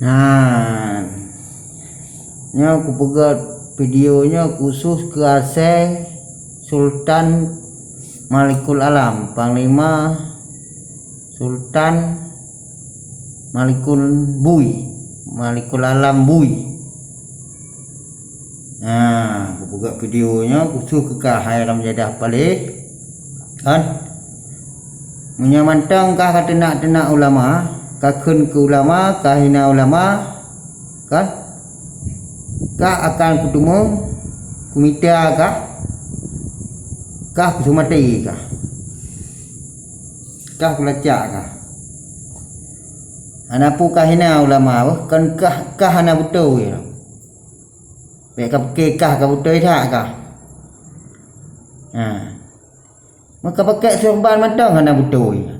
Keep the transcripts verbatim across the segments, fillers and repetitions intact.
Nah, nyoe kupeugét video nyoe khusus keu asèe Sultan Malikul Alam, Panglima Sultan Malikul Bui, Malikul Alam Bui. Nah, kupeugét video nyoe khusus keu kah hai Ramjadah Paléh. Kan? Meunyoe mantong kah ka teunak-teunak ulama, ka kheun keu ulama, ka hina ulama, kan? Kah akan kuteumeung, kumita kah, kah kuseumaté kah. Kah kulacak kah. Hana peue kah hina ulama, kan kah, kah hana beutôi. Bèk ka pike kah ka beutôi that kah. Ha. Meuka pakèk seureuban mantong hana beutôi.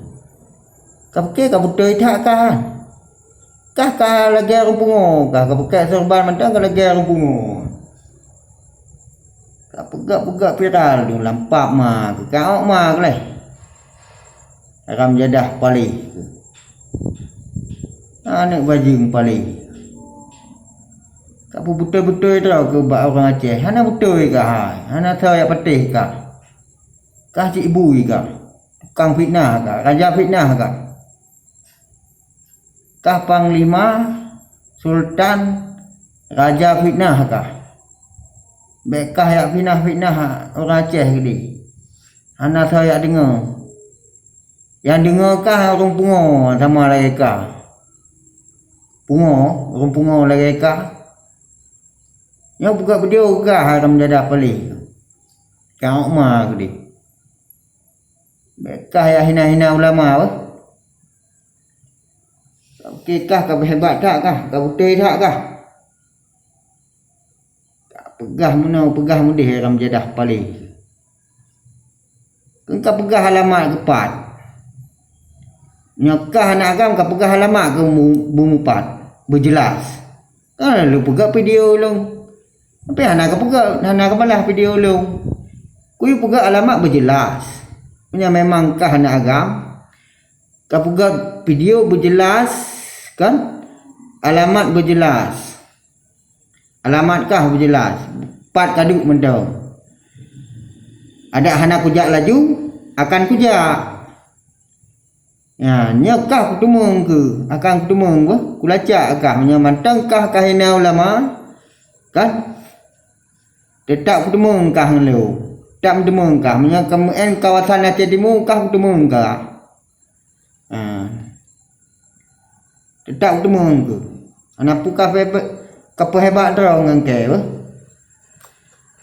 Ka pike ka beutôi that kah. Kah ka lagèe ureueng pungo, kah ka pakèk seureuban mantong ka lagèe ureueng pungo. Ka peugah-peugah viral tu lam pap ma, ka awak ma keuleh. Ramjadah Paléh. Aneuk bajeueng Paléh. Ka peubeutôi-beutôi droe keu bak ureueng Aceh. Hana beutôi kah hai. Hana soe jak patéh kah. Kah cit bui kah. Tukang fitnah kah. Raja fitnah kah. Kah panglima, sultan, raja fitnah kah. Bèk kah jak fitnah-fitnah ureueng Aceh keudéh. Hana soe jak deungö. Nyang deungö kah ureueng pungo sama lagèe kah. Pungo, ureueng pungo lagèe kah. Nyoe peugah video kah Ramjadah Paléh. Ka awak ma keudéh. Bèk kah jak hina-hina ulama beuh. Oke kah, ka beuhebat that kah, ka beutôi that kah. Ka peugah meunoe, peugah meudéh Ramjadah Paléh. Keu ka peugah alamat keu pat. Nyoe kah aneuk agam ka peugah alamat keu bu-, beumupat, beujeulaih. Ka lôn peugah video lôn. Tapi hana ka peugah, hana ka balaih video lôn. Kuyue peugah alamat beujeulaih. Meunyoe memang kah aneuk agam, ka peugah video beujeulaih, kan? Alamat beujeulaih. Alamat kah beujeulaih, pat ka duek mantong. Adak hana kujak laju, akan kujak. Nyan, nyoe kah kuteumeung keu, akan kuteumeung beuh, kulacak kah, meunyoe mantong kah ka hina ulama, kan? Teutap kuteumeung kah ngon lôn, teutap kuteumeung kah, meunyoe ka meu'en kawasan Aceh Timu, kah kuteumeung kah. Ha. Teutap kuteumeung keuh. Hana peue ka peuhe-, ka peuhebat droe ngon kèe beuh.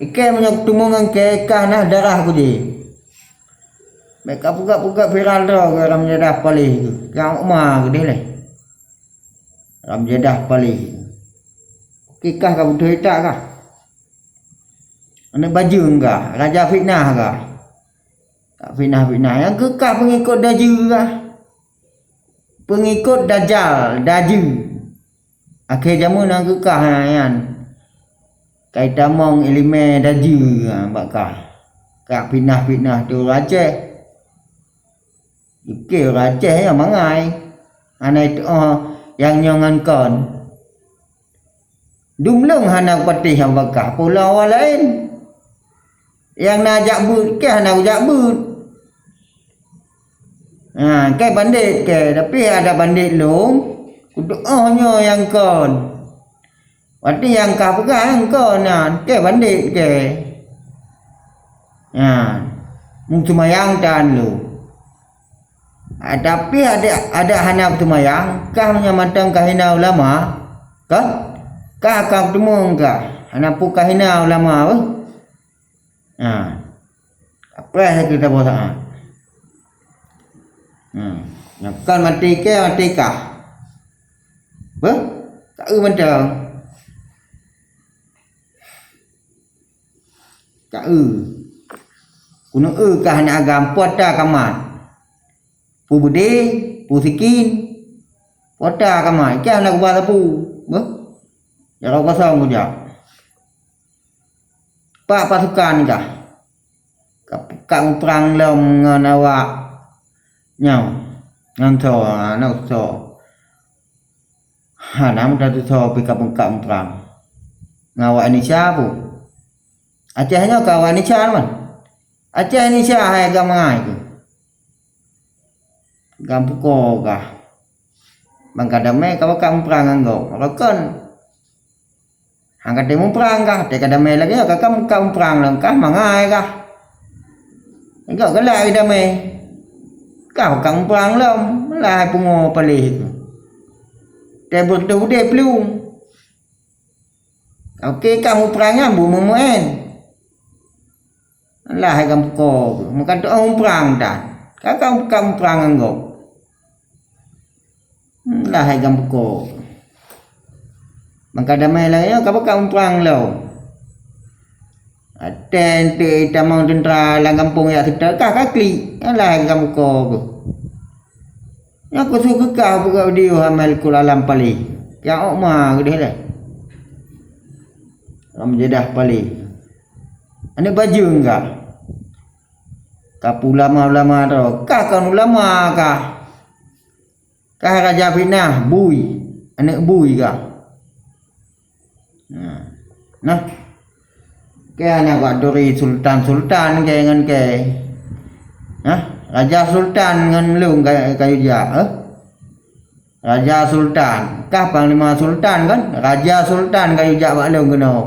Ikèe meunyoe kuteumeung ngon kèe, kah na darah kujih. Bèk ka peugah-peugah viral droe keu Ramjadah Paléh keuh. Ka uma keudéh lé. Ramjadah Paléh. Oke kah ka beutôi that kah. Aneuk bajeueng kah, raja fitnah kah. Ka fitnah-fitnah. Nyang keu kah peungikot dajeu kah. Peungikot dajal, dajeu. Akhé jameun nyang keu kah nyan. Ka itamong ileumèe dajeu bak kah. Ka fitnah-fitnah tu ureueng Aceh. Oke ureueng Aceh nyang mangai. Hana itu'oh nyang nyoe ngon kon. Dum lôn hana kupatéh nyang bak kah, peue lôn awai laén. Nyang na jak beuet kèe hana kujak beuet. Ha, kèe bandét kèe, tapi adak bandét lôn, kutu'oh nyoe nyang kon. Watèe nyang kah peugah nyang kon nyan, kèe bandét kèe. Ha, meuseumayang tan lôn. Ah, tapi adak, adak hana beuseumayang, kah meunyoe mantong ka hina ulama, kan? Kah ka teumeung kah, hana peue ka hina ulama beuh. Ha. Apreh lagèe saboh saát. Hmm. Nyang kon maté kèe, maté kah. Beuh? Ka eu mantong. Ka eu. Keuneuk eu kah aneuk agam, peue ata ka mat. Peue beudé, peue sikin. Peue ata ka mat. Kah na kuba sapeue. Beuh. Jaroe kosong kujak. Pak pasukan kah. Ka, ka muprang lom ngon awak nyoe. Ngon soe, aneuk soe. Hana meututoe pih ka beungkak muprang ngon awak Indonesia pun. Aceh nyoe ka awak Indonesia man. Aceh Indonesia hai agam mangai keuh. Gam pukoe gah. Ban ka damé ka beungkak muprang ngon gob. Rokon. Han ka tém muprang gah, tém ka damé lagée nyoe ka, ka muprang lom, ka mangai gah. Gob galak damé. Ka beungkak muprang lom, meulah hai pungo paléh keuh. Tém beureutoh udeb plueng. Oke, ka muprang nyan bu meumuen. Lah hai gam pukoe, meukat oh muprang tan. Ka, ka, ka muprang ngon gob. Lah hai gam pukoe. Maka damai lagée nyoe ka, ka muprang lom. Ateueh teuk tamong teuntra lam gampông jak seutôt ka, ka klik. Lah hai gam pukoe. Nyoe khusos keu kah peugah video hai Malikul Alam paléh. Nyang ôk ma keudeh lé. Lam jadah paléh. Aneuk bajeueng kah. Ka peue ulama-ulama droe. Kah kon ulama kah. Kah raja fitnah, bui. Aneuk bui kah. Nah. Nah. Keu aneuk bak turi sultan-sultan keu ngon keu. Nah, raja sultan ngon lôn ka, ka yue jak, eh? Raja sultan, kah panglima sultan kan? Raja sultan ka yue jak bak lôn keunoe.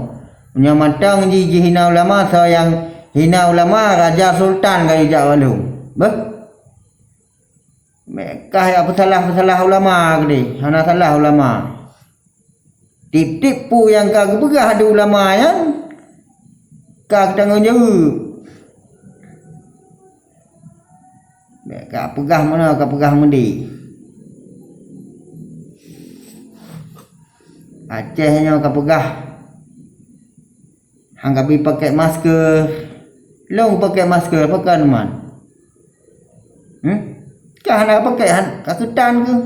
Meunyoe mantong ji jihina ulama, soe nyang hina ulama, raja sultan ka yue jak bak lôn. Beuh? Meukat ya peusalah-peusalah ulama keudeh, hana salah ulama. Tiep-tiep peue nyang ka geupeugah di ulama nyan ka geutanggong jaweueb. Bèk ka peugah meunoe, ka peugah meudeh. Aceh nyoe ka peugah. Han ka bi pakèk masker. Lôn pakèk masker, pakon man. Hmm? Ka hana pakèk, han, ka keutan keuh.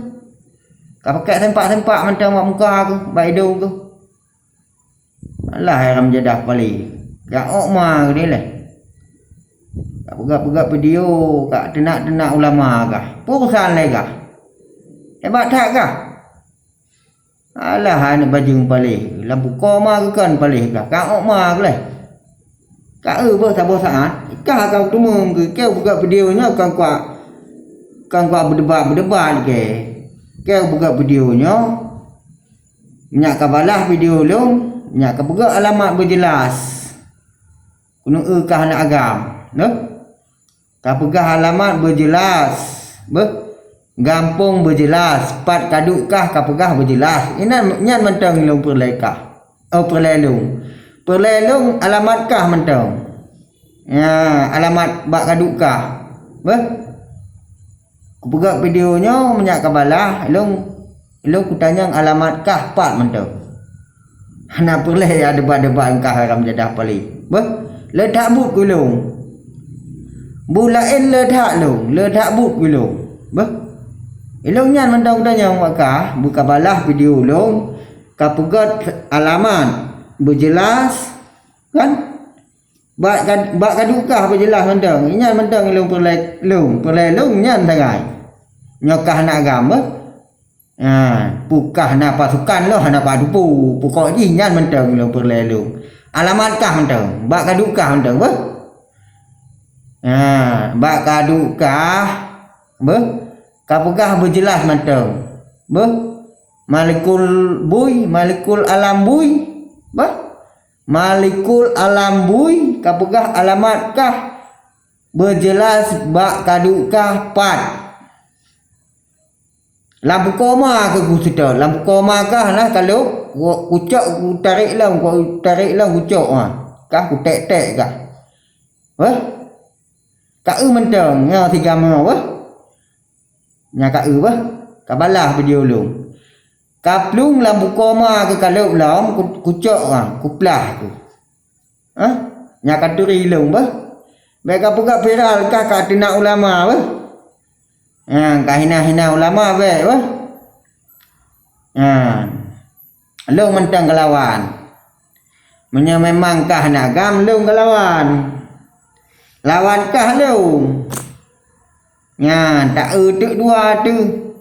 Ka pakèk sempak-sempak mantong bak muka keuh, bak idong keuh. Alah, hai ram jadah paléh. Ka ôk ma keuh lé. Ka peugah-peugah video, ka teunak-teunak ulama kah. Peue urusan lé kah. Hebat that kah. Alah, aneuk bajeueng paléh, lam pukoe ma geukheun paléh kah, ka ôk ma geuleh. Ka eu beuh saboh saát, kah ka teumeuem keu keu buka video nyoe kon kuak, kon kuak beudebat-beudebat keu. Keu buka video nyoe, nyak ka balah video lôn, nyak ka peugah alamat beujeulaih. Keuneuk eu kah aneuk agam, nyoe. Ka peugah alamat beujeulaih, beuh, gampông beujeulaih, pat ka duek kah ka peugah beujeulaih. Inan nyan mantong lôn peureulèe kah. Oh, peureulèe lôn. Peureulèe lôn alamat kah mantong. Ya, alamat bak ka duek kah. Beuh. Kupeugah video nyoe meunyak ka balah, lôn Lôn kutanyong alamat kah pat mantong. Hana peureulèe ya debat-debat ngon kah ram jadah paléh. Beuh, le that buet keu lôn. Buet laén le that lôn, le that buet keu lôn. Beuh. Ilôn nyan mantong kutanyong bak kah, beuka balah video lôn, ka peugöt alamat beujeulaih, kan? Bak ka, bak ka duek kah beujeulaih mantong. Inyan mantong lôn peureulèe lôn, peureulèe lôn nyan sagai. Nyoe kah aneuk agam beuh. Ha, peue kah na pasukan lôn hana pat teupeue, pokok jih nyan mantong lôn peureulèe lôn. Alamat kah mantong, bak ka duek kah mantong beuh. Ha, bak ka duek kah beuh, ka peugah beujeulaih mantong. Beuh, Malikul Bui, Malikul Alam Bui. Beuh. Malikul Alam Bui ka peugah alamat kah beujeulaih bak ka duek kah pat. Lam pukoe ma keuh kuseutôt, lam pukoe ma kah na ka lhok, ku, kucok kutarek lom, kutarek lom kucok, ha. Kah kutek-tek kah. Weh. Ka eu mantong nyoe si gamoe weh. Nyan ka eu beuh, ka balah video lôn. Ka plueng lam pukoe ma keuh ka lhok lom, ku, kucok, ha, kuplah keuh. Hah? Nyan ka turi lôn beuh. Bèk ka peugah viral kah ka teunak ulama beuh. Ha, ka hina-hina ulama bèk beuh. Ha. Lôn mantong geulawan. Meunyoe memang kah aneuk agam, lôn geulawan. Lawan kah lôn. Nyan, ta eu teuk dua teuh.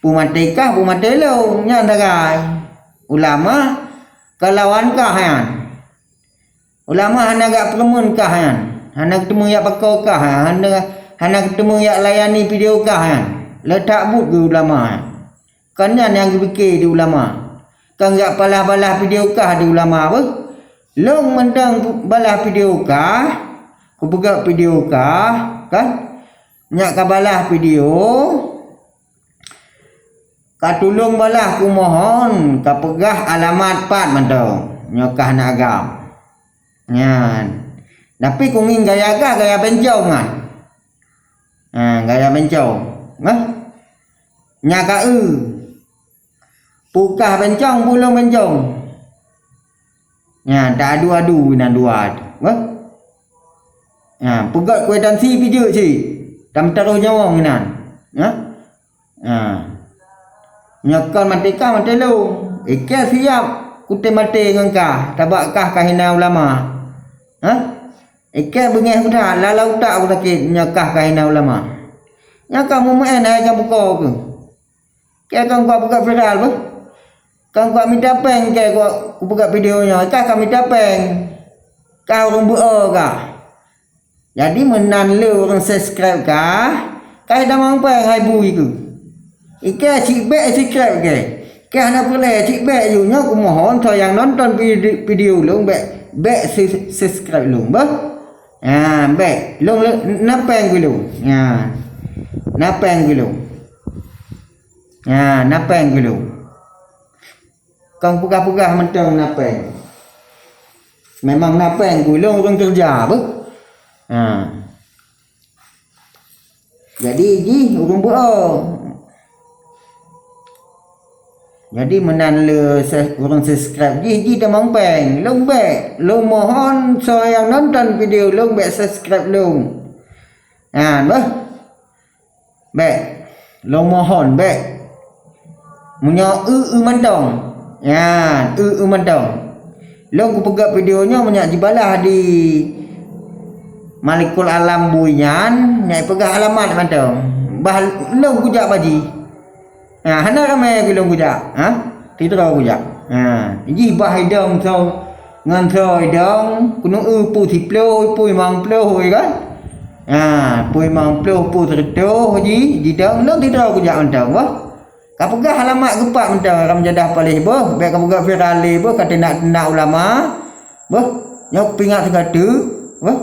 Peumaté kah, peumaté lôn, nyan sagai. Ulama ka lawan kah nyan. Ulama hana geupeurumeun kah nyan. Hana geuteumeung jak pakoe kah nyan. Hana, hana geuteumeung jak layani video kah nyan. Le that buet keu ulama nyan. Kon nyan nyang geupike di ulama. Kon jak balah-balah video kah di ulama beuh. Lôn mantong balah video kah, kupeugah video kah, kan? Nyak ka balah video, ka tulông balah kumohon, ka peugah alamat pat mantong. Nyoe kah na agam. Nyan. Tapi kungieng gaya kah, gaya bencong nyan. Ha, gaya bencong. Nah. Nya ka eu. Peue kah bencong, peue lôn bencong. Nya, ta adu-adu inan dua tu. Wah. Nya, peugöt kwitansi pih jeuet cit. Tam taroh nyawöng inan. Nya. Ha. Nyoe kon maté kah, maté lôn. Ikei siap kutem maté ngon kah, sabab kah ka hina ulama. Ha? Ikei beungéh udah, lala utak ku sakét, nyoe kah ka hina ulama. Nyoe kah meu'en hai nyang buko keuh. Kei kon kupeugah viral beuh. Kon kumita péng kei kupeugah video nyoe, kah kamita péng. Kah ureueng beuo kah. Jadi meunan le ureueng subscribe kah, kah tamong péng hai bui keuh. Ikei cit bèk subscribe kei. Kei hana peureulèe cit bèk yue nyoe kumohon soe nyang nonton vide-, video lôn bèk, bèk su-, subscribe lôn beuh. Ha, bèk. Lôn le-, na péng keu lôn. Ha. Na péng keu lôn. Ha, na péng keu lôn. Kon peugah-peugah mantong na péng. Memang na péng keu lôn ureueng keureuja beuh. Ha. Jadi jih ureueng beuo. Jadi meunan le se-, ureueng subscribe jih, jih tamong péng. Lôn bèk, lôn mohon soe nyang nonton video lôn bèk subscribe lôn. Ha, beuh. Bèk. Lôn mohon, bèk. Meunyoe eu, eu mantong. Nyan, eu, eu mantong. Lôn kupeugah video nyoe meunyoe jibalah di Malikul Alam bui nyan, nyan peugah alamat mantong. Bah lôn kujak bak jih. Ha, hana ramé keu lôn kujak. Ha? Sidroe kujak. Ha, jih bah idong soe ngon soe idong, keuneuk eu peue siploh, peue limong ploh, kan? Ha, peue limong ploh, peue sireutoh jih, jidong lôn sidroe kujak mantong, bah. Kapeugah alamat geupat mantong, Haram Jadah Paléh beuh, bèk kapeugah viral lé beuh, kateunak-teunak ulama. Beuh, nyoe kupeuingat sigoe teuk, beuh.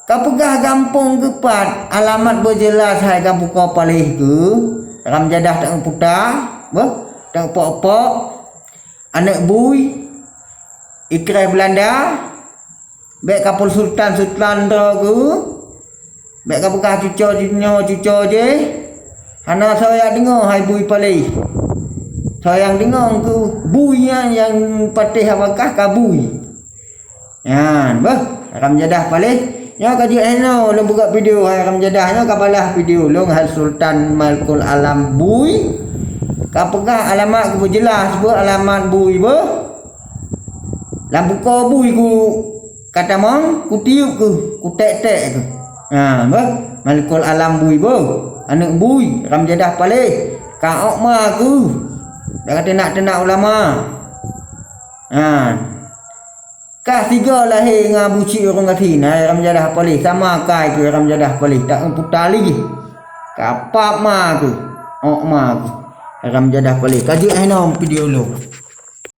Kapeugah gampông geupat, alamat beujeulaih hai gampông Paléh keuh, Haram Jadah teungoh puta, beuh, teungoh pok-pok, aneuk bui, ikrai Beulanda, bèk kapol sultan-sultan droe keuh, bèk kapeugah cucoe nyoe cucoe jéh, hana soe nyang deungoe hai bui Paléh. Soe nyang deungoe keuh bui nyan nyang patéh apakah ka bui. Nyan, beuh, Haram Jadah Paléh. Nyoe ka jeuet hinoe lôn peugah video hai Haram Jadah nyoe ka balah video lôn hai Sultan Malikul Alam bui. Kapeugah alamat keuh beujeulaih beuh alamat bui beuh. Lam buko bui ku katamong, kutiup keuh, kutek-tek keuh. Ha, beuh, Malikul Alam bui beuh. Aneuk bui, Haram Jadah Paléh. Ka ôk ma keuh. Bèk kateunak-teunak ulama. Ha. Kah sigoe lahé ngon Abu Cik ureueng gasien, hai Haram Jadah Paléh, sama kai keu Haram Jadah Paléh, tak puta lé jih. Kapap ma keuh, ôk ma keuh. Haram Jadah Paléh, ka jeuet hinoe video lôn.